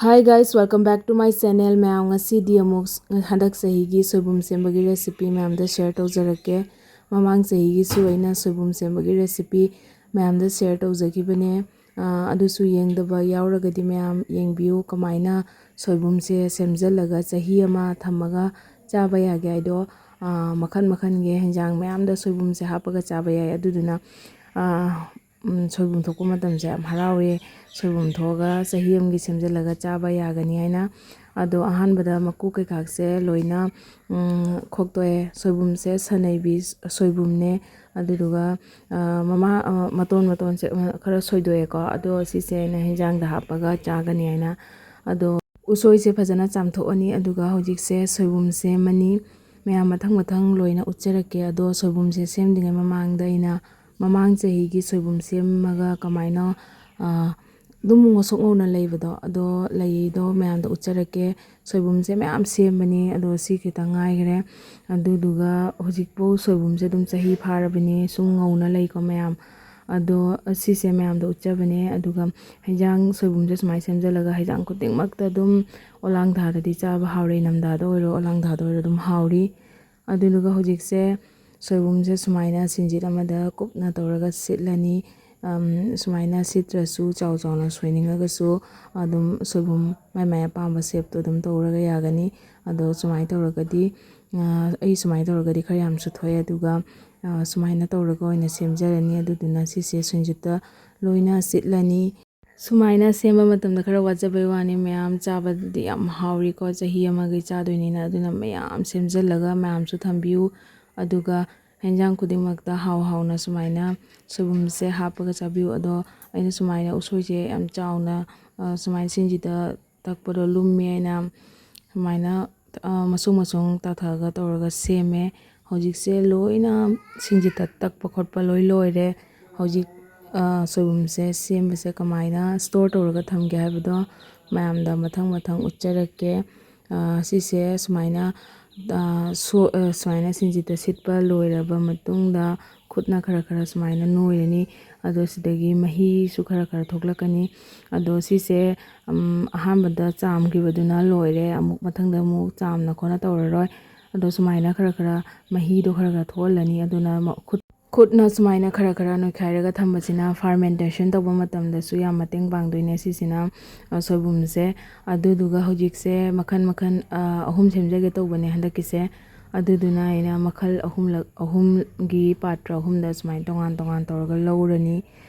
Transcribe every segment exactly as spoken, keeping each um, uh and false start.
Hi guys, welcome back to my channel. ꯃꯌꯥꯝ, ꯉꯁꯤꯗꯤ ꯑꯃꯨꯛ ꯍꯟꯗꯛ ꯆꯍꯤꯒꯤ ꯁꯣꯏꯕꯨꯝ ꯁꯦꯝꯕꯒꯤ recipe ꯃꯌꯥꯝꯗ share ꯇꯧꯖꯔꯛꯀꯦ꯫ ꯃꯃꯥꯡ ꯆꯍꯤꯒꯤꯁꯨ ꯑꯩꯅ ꯁꯣꯏꯕꯨꯝ ꯁꯦꯝꯕꯒꯤ recipe ꯃꯌꯥꯝꯗ share ꯇꯧꯖꯈꯤꯕꯅꯦ꯫ ꯑꯥ, ꯑꯗꯨꯁꯨ ꯌꯦꯡꯗꯕ ꯌꯥꯎꯔꯒꯗꯤ ꯃꯌꯥꯝ ꯌꯦꯡꯕꯤꯌꯨ, ꯀꯃꯥꯏꯅ ꯁꯣꯏꯕꯨꯝꯁꯦ ꯁꯦꯝꯖꯤꯜꯂꯒ ꯆꯍꯤ ꯑꯃ ꯊꯝꯃꯒ ꯆꯥꯕ ꯌꯥꯒꯦ ꯍꯥꯏꯗꯣ꯫ ꯑꯥ, ꯃꯈꯜ ꯃꯈꯜꯒꯤ ꯍꯦꯟꯖꯥꯡ ꯃꯌꯥꯝꯗ ꯁꯣꯏꯕꯨꯝꯁꯦ ꯍꯥꯞꯄꯒ ꯆꯥꯕ ꯌꯥꯏ꯫ ꯑꯗꯨꯗꯨꯅ, ꯑꯥ, ꯎꯝ, ꯁꯣꯏꯕꯨꯝ ꯊꯣꯛꯄ ꯃꯇꯝꯁꯦ ꯌꯥꯝ ꯍꯔꯥꯎꯋꯦ꯫ ꯁꯣꯏꯕꯨꯝ ꯊꯣꯛꯑꯒ ꯆꯍꯤ ꯑꯃꯒꯤ ꯁꯦꯝꯖꯤꯜꯂꯒ ꯆꯥꯕ ꯌꯥꯒꯅꯤ ꯍꯥꯏꯅ꯫ ꯑꯗꯣ ꯑꯍꯥꯟꯕꯗ ꯃꯀꯨ ꯀꯩꯀꯥꯁꯦ ꯂꯣꯏꯅ, ꯎꯝ, ꯈꯣꯛꯇꯣꯛꯑꯦ꯫ ꯁꯣꯏꯕꯨꯝꯁꯦ ꯁꯅꯩꯕꯤ ꯁꯣꯏꯕꯨꯝꯅꯦ꯫ ꯑꯗꯨꯗꯨꯒ, ꯑ, ꯃꯃꯥ-, ꯑ, ꯃꯇꯣꯟ ꯃꯇꯣꯟꯁꯦ, ꯑ, ꯈꯔ ꯁꯣꯏꯗꯣꯛꯑꯦꯀꯣ꯫ ꯑꯗꯣ ꯁꯤꯁꯦ ꯑꯩꯅ ꯍꯦꯟꯖꯥꯡꯗ ꯍꯥꯞꯄꯒ ꯆꯥꯒꯅꯤ ꯍꯥꯏꯅ꯫ ꯑꯗꯣ ꯎꯁꯣꯏꯁꯦ ꯐꯖꯅ ꯆꯥꯝꯊꯣꯛꯑꯅꯤ꯫ ꯑꯗꯨꯒ ꯍꯧꯖꯤꯛꯁꯦ ꯁꯣꯏꯕꯨꯝ ꯁꯦꯝꯃꯅꯤ꯫ ꯃꯌꯥꯝ ꯃꯊꯪ ꯃꯊꯪ ꯂꯣꯏꯅ ꯎꯠꯆꯔꯛꯀꯦ꯫ ꯑꯗꯣ ꯁꯣꯏꯕꯨꯝꯁꯦ ꯁꯦꯝꯗ꯭ꯔꯤꯉꯩ ꯃꯃꯥꯡꯗ ꯑꯩꯅ ꯃꯃꯥꯡ ꯆꯍꯤꯒꯤ ꯁꯣꯏꯕꯨꯝ ꯁꯦꯝꯃꯒ ꯀꯃꯥꯏꯅ, ꯑ, ꯑꯗꯨꯝ ꯉꯧꯁꯣꯛ ꯉꯧꯅ ꯂꯩꯕꯗꯣ, ꯑꯗꯣ ꯂꯩꯗꯣ ꯃꯌꯥꯝꯗ ꯎꯠꯆꯔꯛꯀꯦ꯫ ꯁꯣꯏꯕꯨꯝꯁꯦ ꯃꯌꯥꯝ ꯁꯦꯝꯕꯅꯤ, ꯑꯗꯣ ꯁꯤ ꯈꯤꯇꯪ ꯉꯥꯏꯈ꯭ꯔꯦ꯫ ꯑꯗꯨꯗꯨꯒ ꯍꯧꯖꯤꯛꯄꯨ ꯁꯣꯏꯕꯨꯝꯁꯦ ꯑꯗꯨꯝ ꯆꯍꯤ ꯐꯥꯔꯕꯅꯤ, ꯁꯨꯝ ꯉꯧꯅ ꯂꯩꯀꯣ ꯃꯌꯥꯝ꯫ ꯑꯗꯣ ꯁꯤꯁꯦ ꯃꯌꯥꯝꯗ ꯎꯠꯆꯕꯅꯦ꯫ ꯑꯗꯨꯒ ꯍꯦꯟꯖꯥꯡ ꯁꯣꯏꯕꯨꯝꯁꯦ ꯁꯨꯃꯥꯏꯅ ꯁꯦꯝꯖꯤꯜꯂꯒ ꯍꯦꯟꯖꯥꯡ ꯈꯨꯗꯤꯡꯃꯛꯇ ꯑꯗꯨꯝ ꯑꯣꯂꯥꯡ ꯊꯥꯗꯗꯤ ꯆꯥꯕ ꯍꯥꯎꯔꯦ, ꯏꯅꯝꯊꯥꯗ ꯑꯣꯏꯔꯣ ꯑꯣꯂꯥꯡ ꯊꯥꯗ ꯑꯣꯏꯔꯣ ꯑꯗꯨꯝ ꯍꯥꯎꯔꯤ꯫ ꯑꯗꯨꯗꯨꯒ ꯍꯧꯖꯤꯛꯁꯦ ꯁꯣꯏꯕꯨꯝꯁꯦ ꯁꯨꯃꯥꯏꯅ ꯁꯤꯡꯖꯤꯠ ꯑꯃꯗ ꯀꯨꯞꯅ ꯇꯧꯔꯒ ꯁꯤꯠꯂꯅꯤ꯫ ꯑꯝ, ꯁꯨꯃꯥꯏꯅ ꯁꯤꯠꯇ꯭ꯔꯁꯨ ꯆꯥꯎ ꯆꯥꯎꯅ ꯁꯣꯏꯅꯤꯡꯉꯒꯁꯨ ꯑꯗꯨꯝ ꯁꯣꯏꯕꯨꯝ ꯃꯥꯏ ꯃꯥꯏ ꯑꯄꯥꯝꯕ shapeꯇꯣ ꯑꯗꯨꯝ ꯇꯧꯔꯒ ꯌꯥꯒꯅꯤ꯫ ꯑꯗꯣ ꯁꯨꯃꯥꯏꯅ ꯇꯧꯔꯒꯗꯤ, ꯑ, ꯑꯩ ꯁꯨꯃꯥꯏꯅ ꯇꯧꯔꯒꯗꯤ ꯈꯔ ꯌꯥꯝꯁꯨ ꯊꯣꯛꯑꯦ꯫ ꯑꯗꯨꯒ, ꯑ, ꯁꯨꯃꯥꯏꯅ ꯇꯧꯔꯒ ꯑꯣꯏꯅ ꯁꯦꯝꯖꯔꯅꯤ꯫ ꯑꯗꯨꯗꯨꯅ ꯁꯤꯁꯦ ꯁꯤꯡꯖꯤꯠꯇ ꯂꯣꯏꯅ ꯁꯤꯠꯂꯅꯤ꯫ ꯁꯨꯃꯥꯏꯅ ꯁꯦꯝꯕ ꯃꯇꯝꯗ ꯈꯔ ꯋꯥꯖꯕꯩ ꯋꯥꯅꯤ, ꯃꯌꯥꯝ ꯆꯥꯕꯗꯗꯤ ꯌꯥꯝ ꯍꯥꯎꯔꯤꯀꯣ, ꯆꯍꯤ ꯑꯃꯒꯤ ꯆꯥꯗꯣꯏꯅꯤꯅ꯫ ꯑꯗꯨꯅ ꯃꯌꯥꯝ ꯁꯦꯝꯖꯤꯜꯂꯒ ꯃꯌꯥꯝꯁꯨ ꯊꯝꯕꯤꯌꯨ꯫ ꯑꯗꯨꯒ ꯍꯦꯟꯖꯥꯡ ꯈꯨꯗꯤꯡꯃꯛꯇ ꯍꯥꯎ ꯍꯥꯎꯅ ꯁꯨꯃꯥꯏꯅ ꯁꯣꯏꯕꯨꯝꯁꯦ ꯍꯥꯞꯄꯒ ꯆꯥꯕꯤꯌꯨ꯫ ꯑꯗꯣ ꯑꯩꯅ ꯁꯨꯃꯥꯏꯅ ꯎꯁꯣꯏꯁꯦ ꯌꯥꯝ ꯆꯥꯎꯅ, ꯑ, ꯁꯨꯃꯥꯏꯅ ꯁꯤꯡꯁꯤꯗ ꯇꯛꯄꯗꯣ ꯂꯨꯝꯃꯦ ꯍꯥꯏꯅ ꯁꯨꯃꯥꯏꯅ, ꯑ, ꯃꯁꯨꯡ ꯃꯁꯨꯡ ꯇꯥꯊꯒ ꯇꯧꯔꯒ ꯁꯦꯝꯃꯦ꯫ ꯍꯧꯖꯤꯛꯁꯦ ꯂꯣꯏꯅ ꯁꯤꯡꯁꯤꯗ ꯇꯛꯄ ꯈꯣꯠꯄ ꯂꯣꯏ ꯂꯣꯏꯔꯦ꯫ ꯍꯧꯖꯤꯛ, ꯑ, ꯁꯣꯏꯕꯨꯝꯁꯦ ꯁꯦꯝꯕꯁꯦ ꯀꯃꯥꯏꯅ store ꯇꯧꯔꯒ ꯊꯝꯒꯦ ꯍꯥꯏꯕꯗꯣ ꯃꯌꯥꯝꯗ ꯃꯊꯪ ꯃꯊꯪ ꯎꯠꯆꯔꯛꯀꯦ꯫ ꯑ, ꯁꯤꯁꯦ ꯁꯨꯃꯥꯏꯅ, ꯑ, ꯁꯣ-, ꯑ, ꯁꯨꯃꯥꯏꯅ ꯁꯤꯡꯖꯤꯗ ꯁꯤꯠꯄ ꯂꯣꯏꯔꯕ ꯃꯇꯨꯡꯗ ꯈꯨꯠꯅ ꯈꯔ ꯈꯔ ꯁꯨꯃꯥꯏꯅ ꯅꯣꯏꯔꯅꯤ꯫ ꯑꯗꯣ ꯁꯤꯗꯒꯤ ꯃꯍꯤꯁꯨ ꯈꯔ ꯈꯔ ꯊꯣꯛꯂꯛꯀꯅꯤ꯫ ꯑꯗꯣ ꯁꯤꯁꯦ, ꯎꯝ, ꯑꯍꯥꯟꯕꯗ ꯆꯥꯝꯈꯤꯕꯗꯨꯅ ꯂꯣꯏꯔꯦ, ꯑꯃꯨꯛ ꯃꯊꯪꯗ ꯑꯃꯨꯛ ꯆꯥꯝꯅ ꯈꯣꯠꯅ ꯇꯧꯔꯔꯣꯏ꯫ ꯑꯗꯣ ꯁꯨꯃꯥꯏꯅ ꯈꯔ ꯈꯔ ꯃꯍꯤꯗꯣ ꯈꯔ ꯈꯔ ꯊꯣꯛꯍꯜꯂꯅꯤ꯫ ꯑꯗꯨꯅ ꯃ-, ꯈꯨꯠ-, ꯈꯨꯠꯅ ꯁꯨꯃꯥꯏꯅ ꯈꯔ ꯈꯔ ꯅꯣꯏꯈꯥꯏꯔꯒ ꯊꯝꯕꯁꯤꯅ fermentation ꯇꯧꯕ ꯃꯇꯝꯗꯁꯨ ꯌꯥꯝ ꯃꯇꯦꯡ ꯄꯥꯡꯗꯣꯏꯅꯦ ꯁꯤꯁꯤꯅ, ꯑ, ꯁꯣꯏꯕꯨꯝꯁꯦ꯫ ꯑꯗꯨꯗꯨꯒ ꯍꯧꯖꯤꯛꯁꯦ ꯃꯈꯜ ꯃꯈꯜ, ꯑ, ꯑꯍꯨꯝ ꯁꯦꯝꯖꯒꯦ ꯇꯧꯕꯅꯦ ꯍꯟꯗꯛꯀꯤꯁꯦ꯫ ꯑꯗꯨꯗꯨꯅ ꯑꯩꯅ ꯃꯈꯜ ꯑꯍꯨꯝꯂꯛ, ꯑꯍꯨꯝꯒꯤ ꯄꯥꯇ꯭ꯔ ꯑꯍꯨꯝꯗ ꯁꯨꯃꯥꯏꯅ ꯇꯣꯉꯥꯟ ꯇꯣꯉꯥꯟ ꯇꯧꯔꯒ ꯂꯧꯔꯅꯤ꯫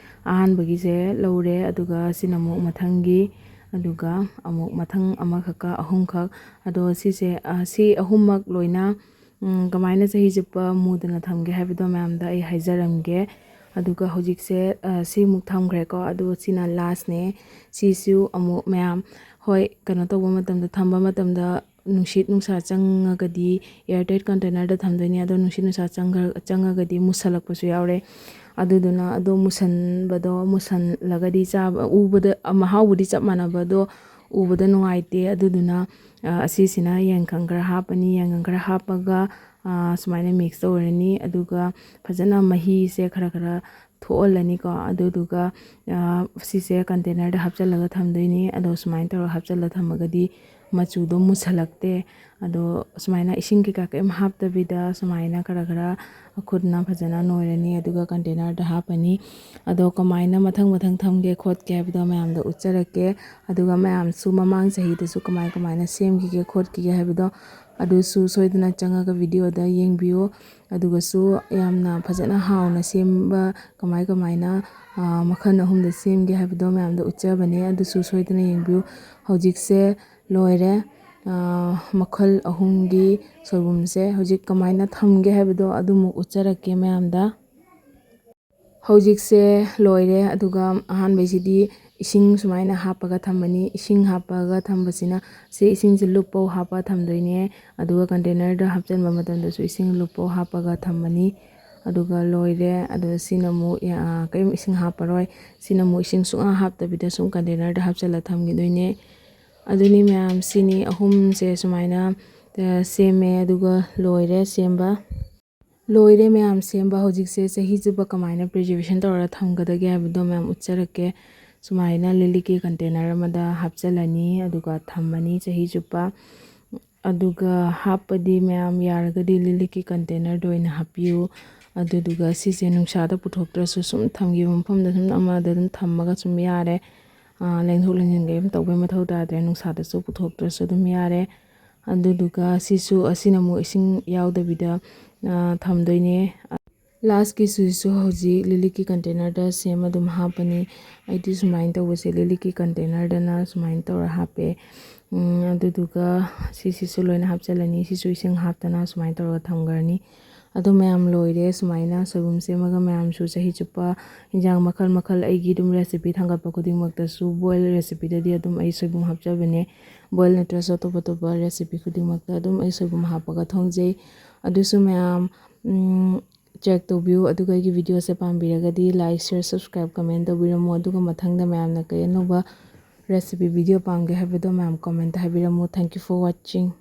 ꯑꯍꯥꯟꯕꯒꯤꯁꯦ ꯂꯧꯔꯦ, ꯑꯗꯨꯒ ꯁꯤꯅ ꯑꯃꯨꯛ ꯃꯊꯪꯒꯤ, ꯑꯗꯨꯒ ꯑꯃꯨꯛ ꯃꯊꯪ ꯑꯃꯈꯛꯀ ꯑꯍꯨꯝꯈꯛ꯫ ꯑꯗꯣ ꯁꯤꯁꯦ, ꯑ, ꯁꯤ ꯑꯍꯨꯝꯃꯛ ꯂꯣꯏꯅ, ꯎꯝ, ꯀꯃꯥꯏꯅ ꯆꯍꯤ ꯆꯨꯞꯄ ꯃꯨꯗꯅ ꯊꯝꯒꯦ ꯍꯥꯏꯕꯗꯣ ꯃꯌꯥꯝꯗ ꯑꯩ ꯍꯥꯏꯖꯔꯝꯒꯦ꯫ ꯑꯗꯨꯒ ꯍꯧꯖꯤꯛꯁꯦ, ꯑ, ꯁꯤꯃꯨꯛ ꯊꯝꯈ꯭ꯔꯦꯀꯣ꯫ ꯑꯗꯨꯒ ꯁꯤꯅ lastꯅꯦ꯫ ꯁꯤꯁꯨ ꯑꯃꯨꯛ ꯃꯌꯥꯝ, ꯍꯣꯏ, ꯀꯩꯅꯣ ꯇꯧꯕ ꯃꯇꯝꯗ, ꯊꯝꯕ ꯃꯇꯝꯗ ꯅꯨꯡꯁꯤꯠ ꯅꯨꯡꯁꯥ ꯆꯪꯉꯒꯗꯤ air tight containerꯗ ꯊꯝꯗꯣꯏꯅꯦ꯫ ꯑꯗꯣ ꯅꯨꯡꯁꯤꯠ ꯅꯨꯡꯁꯥ ꯆꯪꯈ꯭ꯔ-, ꯆꯪꯉꯒꯗꯤ ꯃꯨꯁꯜꯂꯛꯄꯁꯨ ꯌꯥꯎꯔꯦ꯫ ꯑꯗꯨꯗꯨꯅ ꯑꯗꯣ ꯃꯨꯁꯟꯕꯗꯣ, ꯃꯨꯁꯜꯂꯒꯗꯤ ꯆꯥꯕ, ꯎꯕꯗ, ꯃꯍꯥꯎꯕꯨꯗꯤ ꯆꯞ ꯃꯥꯟꯅꯕ, ꯑꯗꯣ ꯎꯕꯗ ꯅꯨꯡꯉꯥꯏꯇꯦ꯫ ꯑꯗꯨꯗꯨꯅ, ꯑ, ꯑꯁꯤꯁꯤꯅ ꯌꯥꯏꯉꯪ ꯈꯔ ꯍꯥꯞꯄꯅꯤ꯫ ꯌꯥꯏꯉꯪ ꯈꯔ ꯍꯥꯞꯄꯒ, ꯑ, ꯁꯨꯃꯥꯏꯅ mix ꯇꯧꯔꯅꯤ꯫ ꯑꯗꯨꯒ ꯐꯖꯅ ꯃꯍꯤꯁꯦ ꯈꯔ ꯈꯔ ꯊꯣꯛꯍꯜꯂꯅꯤꯀꯣ꯫ ꯑꯗꯨꯗꯨꯒ, ꯑ, ꯁꯤꯁꯦ containerꯗ ꯍꯥꯞꯆꯤꯜꯂꯒ ꯊꯝꯗꯣꯏꯅꯤ꯫ ꯑꯗꯣ ꯁꯨꯃꯥꯏꯅ ꯇꯧꯔꯒ ꯍꯥꯞꯆꯤꯜꯂ ꯊꯝꯃꯒꯗꯤ ꯃꯆꯨꯗꯣ ꯃꯨꯁꯜꯂꯛꯇꯦ꯫ ꯑꯗꯣ ꯁꯨꯃꯥꯏꯅ ꯏꯁꯤꯡ ꯀꯩꯀꯥ ꯀꯩꯝ ꯍꯥꯞꯇꯕꯤꯗ ꯁꯨꯃꯥꯏꯅ ꯈꯔ ꯈꯔ ꯈꯨꯠꯅ ꯐꯖꯅ ꯅꯣꯏꯔꯅꯤ, ꯑꯗꯨꯒ containerꯗ ꯍꯥꯞꯄꯅꯤ꯫ ꯑꯗꯣ ꯀꯃꯥꯏꯅ ꯃꯊꯪ ꯃꯊꯪ ꯊꯝꯒꯦ ꯈꯣꯠꯀꯦ ꯍꯥꯏꯕꯗꯣ ꯃꯌꯥꯝꯗ ꯎꯠꯆꯔꯛꯀꯦ꯫ ꯑꯗꯨꯒ ꯃꯌꯥꯝꯁꯨ ꯃꯃꯥꯡ ꯆꯍꯤꯗꯁꯨ ꯀꯃꯥꯏ ꯀꯃꯥꯏꯅ ꯁꯦꯝꯈꯤꯒꯦ ꯈꯣꯠꯈꯤꯒꯦ ꯍꯥꯏꯕꯗꯣ, ꯑꯗꯨꯁꯨ ꯁꯣꯏꯗꯅ ꯆꯪꯉꯒ videoꯗ ꯌꯦꯡꯕꯤꯌꯨ꯫ ꯑꯗꯨꯒꯁꯨ ꯌꯥꯝꯅ ꯐꯖꯅ ꯍꯥꯎꯅ ꯁꯦꯝꯕ, ꯀꯃꯥꯏ ꯀꯃꯥꯏꯅ, ꯑ, ꯃꯈꯜ ꯑꯍꯨꯝꯗ ꯁꯦꯝꯒꯦ ꯍꯥꯏꯕꯗꯣ ꯃꯌꯥꯝꯗ ꯎꯠꯆꯕꯅꯦ꯫ ꯑꯗꯨꯁꯨ ꯁꯣꯏꯗꯅ ꯌꯦꯡꯕꯤꯌꯨ꯫ ꯍꯧꯖꯤꯛꯁꯦ ꯂꯣꯏꯔꯦ꯫ ꯑ, ꯃꯈꯜ ꯑꯍꯨꯝꯒꯤ ꯁꯣꯏꯕꯨꯝꯁꯦ ꯍꯧꯖꯤꯛ ꯀꯃꯥꯏꯅ ꯊꯝꯒꯦ ꯍꯥꯏꯕꯗꯣ ꯑꯗꯨꯃꯨꯛ ꯎꯠꯆꯔꯛꯀꯦ ꯃꯌꯥꯝꯗ꯫ ꯍꯧꯖꯤꯛꯁꯦ ꯂꯣꯏꯔꯦ꯫ ꯑꯗꯨꯒ ꯑꯍꯥꯟꯕꯩꯁꯤꯗꯤ ꯏꯁꯤꯡ ꯁꯨꯃꯥꯏꯅ ꯍꯥꯞꯄꯒ ꯊꯝꯃꯅꯤ꯫ ꯏꯁꯤꯡ ꯍꯥꯞꯄꯒ ꯊꯝꯕꯁꯤꯅ ꯁꯤ ꯏꯁꯤꯡꯁꯦ ꯂꯨꯞꯄꯧ ꯍꯥꯞꯄ ꯊꯝꯗꯣꯏꯅꯦ꯫ ꯑꯗꯨꯒ containerꯗ ꯍꯥꯞꯆꯤꯟꯕ ꯃꯇꯝꯗꯁꯨ ꯏꯁꯤꯡ ꯂꯨꯞꯄꯧ ꯍꯥꯞꯄꯒ ꯊꯝꯃꯅꯤ꯫ ꯑꯗꯨꯒ ꯂꯣꯏꯔꯦ꯫ ꯑꯗꯣ ꯁꯤꯅ ꯑꯃꯨꯛ, ꯑ, ꯀꯔꯤꯝ ꯏꯁꯤꯡ ꯍꯥꯞꯄꯔꯣꯏ꯫ ꯁꯤꯅ ꯑꯃꯨꯛ ꯏꯁꯤꯡ ꯁꯨꯡꯍꯥꯞ ꯍꯥꯞꯇꯕꯤꯗ ꯁꯨꯝ containerꯗ ꯍꯥꯞꯆꯤꯜꯂ ꯊꯝꯈꯤꯗꯣꯏꯅꯦ꯫ ꯑꯗꯨꯅꯤ ꯃꯌꯥꯝ, ꯁꯤꯅꯤ ꯑꯍꯨꯝꯁꯦ ꯁꯨꯃꯥꯏꯅ, ꯑ, ꯁꯦꯝꯃꯦ꯫ ꯑꯗꯨꯒ ꯂꯣꯏꯔꯦ ꯁꯦꯝꯕ꯫ ꯂꯣꯏꯔꯦ ꯃꯌꯥꯝ ꯁꯦꯝꯕ꯫ ꯍꯧꯖꯤꯛꯁꯦ ꯆꯍꯤ ꯆꯨꯞꯄ ꯀꯃꯥꯏꯅ preservation ꯇꯧꯔꯒ ꯊꯝꯒꯗꯒꯦ ꯍꯥꯏꯕꯗꯣ ꯃꯌꯥꯝ ꯎꯠꯆꯔꯛꯀꯦ꯫ ꯁꯨꯃꯥꯏꯅ ꯂꯤꯛꯂꯤꯛꯀꯤ container ꯑꯃꯗ ꯍꯥꯞꯆꯤꯜꯂꯅꯤ, ꯑꯗꯨꯒ ꯊꯝꯃꯅꯤ ꯆꯍꯤ ꯆꯨꯞꯄ꯫ ꯑꯗꯨꯒ ꯍꯥꯞꯄꯗꯤ ꯃꯌꯥꯝ ꯌꯥꯔꯒꯗꯤ ꯂꯤꯛꯂꯤꯛꯀꯤ containerꯗ ꯑꯣꯏꯅ ꯍꯥꯞꯄꯤꯌꯨ꯫ ꯑꯗꯨꯗꯨꯒ ꯁꯤꯁꯦ ꯅꯨꯡꯁꯥꯗ ꯄꯨꯊꯣꯛꯇ꯭ꯔꯁꯨ ꯁꯨꯝ ꯊꯝꯈꯤꯕ ꯃꯐꯝꯗ ꯁꯨꯝ ꯑꯃꯗ ꯑꯗꯨꯝ ꯊꯝꯃꯒ ꯁꯨꯝ ꯌꯥꯔꯦ꯫ ꯑꯥ, ꯂꯦꯡꯊꯣꯛ ꯂꯦꯡꯁꯤꯟ ꯀꯔꯤꯝ ꯇꯧꯕꯩ ꯃꯊꯧ ꯇꯥꯗ꯭ꯔꯦ, ꯅꯨꯡꯁꯥꯗꯁꯨ ꯄꯨꯊꯣꯛꯇ꯭ꯔꯁꯨ ꯑꯗꯨꯝ ꯌꯥꯔꯦ꯫ ꯑꯗꯨꯗꯨꯒ ꯁꯤꯁꯨ, ꯑꯁꯤꯅ ꯑꯃꯨꯛ ꯏꯁꯤꯡ ꯌꯥꯎꯗꯕꯤꯗ, ꯑꯥ, ꯊꯝꯗꯣꯏꯅꯦ꯫ Lastꯀꯤꯁꯤꯁꯨ ꯍꯧꯖꯤꯛ ꯂꯤꯛꯂꯤꯛꯀꯤ containerꯗ same ꯑꯗꯨꯝ ꯍꯥꯞꯄꯅꯤ꯫ ꯑꯩꯗꯤ ꯁꯨꯃꯥꯏꯅ ꯇꯧꯕꯁꯦ ꯂꯤꯛꯂꯤꯛꯀꯤ containerꯗꯅ ꯁꯨꯃꯥꯏꯅ ꯇꯧꯔ ꯍꯥꯞꯄꯦ꯫ ꯎꯝ, ꯑꯗꯨꯗꯨꯒ ꯁꯤꯁꯤꯁꯨ ꯂꯣꯏꯅ ꯍꯥꯞꯆꯤꯜꯂꯅꯤ꯫ ꯁꯤꯁꯨ ꯏꯁꯤꯡ ꯍꯥꯞꯇꯅ ꯁꯨꯃꯥꯏꯅ ꯇꯧꯔꯒ ꯊꯝꯈ꯭ꯔꯅꯤ꯫ ꯑꯗꯨ ꯃꯌꯥꯝ ꯂꯣꯏꯔꯦ꯫ ꯁꯨꯃꯥꯏꯅ ꯁꯣꯏꯕꯨꯝ ꯁꯦꯝꯃꯒ ꯃꯌꯥꯝꯁꯨ ꯆꯍꯤ ꯆꯨꯞꯄ ꯏꯟꯖꯥꯡ ꯃꯈꯜ ꯃꯈꯜ ꯑꯩꯒꯤ ꯑꯗꯨꯝ recipe ꯊꯥꯡꯒꯠꯄ ꯈꯨꯗꯤꯡꯃꯛꯇꯁꯨ boil recipeꯗꯗꯤ ꯑꯗꯨꯝ ꯑꯩ ꯁꯣꯏꯕꯨꯝ ꯍꯥꯞꯆꯕꯅꯦ꯫ Boil ꯅꯠꯇ꯭ꯔꯁꯨ ꯑꯇꯣꯞ ꯑꯇꯣꯞꯄ recipe ꯈꯨꯗꯤꯡꯃꯛꯇ ꯑꯗꯨꯝ ꯑꯩ ꯁꯣꯏꯕꯨꯝ ꯍꯥꯞꯄꯒ ꯊꯣꯡꯖꯩ꯫ ꯑꯗꯨꯁꯨ ꯃꯌꯥꯝ, ꯎꯝ, check ꯇꯧꯕꯤꯌꯨ꯫ ꯑꯗꯨꯒ ꯑꯩꯒꯤ videoꯁꯦ ꯄꯥꯝꯕꯤꯔꯒꯗꯤ like, share, subscribe, comment ꯇꯧꯕꯤꯔꯝꯃꯣ꯫ ꯑꯗꯨꯒ ꯃꯊꯪꯗ ꯃꯌꯥꯝꯅ ꯀꯔꯤ ꯑꯅꯧꯕ recipe video ꯄꯥꯝꯒꯦ ꯍꯥꯏꯕꯗꯣ ꯃꯌꯥꯝ comment ꯍꯥꯏꯕꯤꯔꯝꯃꯣ꯫ Thank you for watching꯫